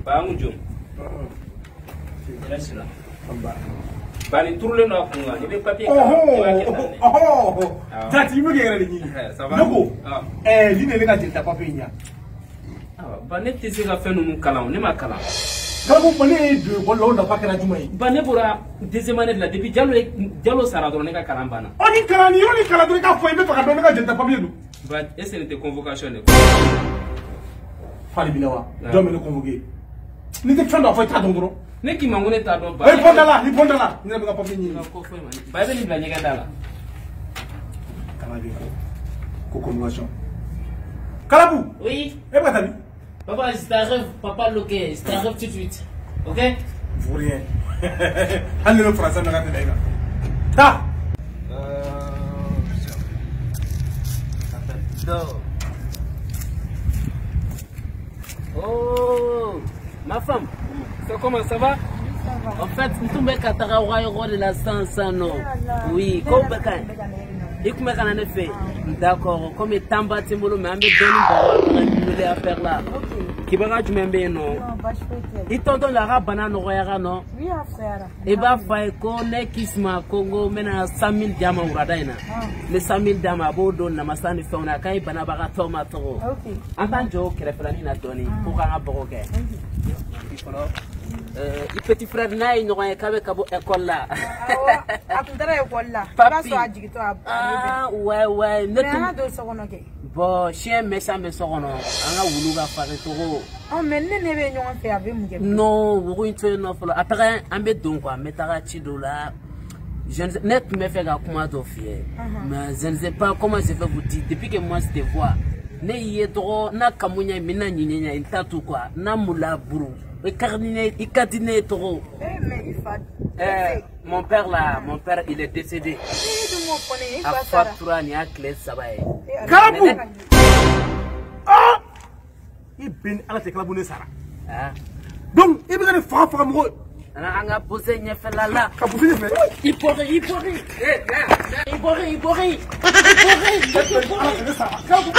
Ba an jom. Yɛrɛ sira. Ba nin turulen don a kun kan, n'i bɛ papier kalan, i b'a kɛ tan de. Ɔhɔ, jati i bɛ k'i yɛrɛ de ɲini. Ça va? Ne ko nin de ye ne ka jelita papier in ye. Ba ne tɛ se ka fɛn ninnu kalan, ne ma kalan. Kalabu, ba ne ye don ekɔli la, o nafa kɛra jumɛn ye? Ba ne bɔra deuxième année de la depuis Jalo ye Jalo sara dɔrɔn, ne ka kalan banna. Ɔ, ni kalan ni yɔrɔ ni kalan dɔrɔn, i k'a fɔ i bɛ fɛ ka dɔn ne ka jelita papier don. Ba est ce que nin tɛ convocation de? Fali b'i la wa? Jɔn bɛ ne convoqué? N'i tɛ fɛn dɔ fɔ, i t'a dɔn dɔrɔn. Ne k'i ma ko ne t'a dɔn ba. I bɔn da la, i bɔn da la, ne yɛrɛ bɛ ka papier ɲini. Ko foyi ma ba, i bɛ nin bila ɲɛgɛn da la. Kana bɛ ko ko convocation. Kalabu. Oui. E bɛ ka taa min? Papa, je t'arrive, papa Loke, je t'arrive tout de suite. Ok? Pour rien. Hali ne bɛ français mɛn ka tɛmɛ e kan. Taa. Oh, ma femme, c'est comment, ça va? En fait, n tun bɛ ka taga aw ka yɔrɔ de la sisan sisan nɔ. Oui, ko bɛɛ ka ɲi. I tun bɛ ka na ne fɛ yen. D'accord, komi temps ba tɛ n bolo, mais an bɛ dɔɔnin baro a ka wele affaire la. Kibaruya jumɛn bɛ yen nɔ? I tonton la, a ka bana nɔgɔyara nɔ? I b'a fɔ a ye ko ne Kisima ko n ko n bɛna 100 000 d'a ma wulada in na. N bɛ 100 000 d'a ma, a b'o don namasa ni fɛnw na, k'a ye banabagatɔ ma tɔgɔ. An t'an jɔ o kɛrɛfɛlanin na dɔɔnin pour k'an ka baro kɛ. Fɔlɔ, i petit frère n'a ye ɲɔgɔn ye k'a bɛ ka bɔ école la. A tun taara école la. I b'a sɔrɔ a jigintɔ a. Ah ouais, ne Mais an ka tun don so kɔnɔ kɛ. Bon, chien méchant bɛ so kɔnɔ, an ka wulu ka farin cogo. Ɔ, mais ne bɛ ɲɔgɔn fɛ, a bɛ mun kɛ? Non, wogo in to yen nɔ fɔlɔ. A taga an bɛ don quoi, n bɛ taga ci dɔ la. Je ne sais, ne tun bɛ fɛ ka kuma dɔ f'i ye. Mais je ne sais pas comment je vais vous dire. Depuis que moi je te vois, ne y'i ye dɔrɔn, n'a kamu ɲɛ min na ɲinɛ ɲɛ n t'a to quoi, n'a mula buru. I ka di ne, i ka di ne ye tɔgɔ. Eh, mais i fa. Eh, mon père là, mon père il est décédé. E dun m'o fɔ ne ye, i A fa sara. fatura nin y'a tile 3 ye. Eh, Kalabu! Ala. Ah! I bɛn ni Ala cɛ, Kalabu, ne sara. Ah. Donc i bɛ ka ne faga faga mɔgɔ. An ka pose ɲɛfɛla la. Ka busi ɲɛfɛ. I bɔri, i bɔri. I bɔri, i bɔri. I bɔri. Ala cɛ, ne sara. Kalabu.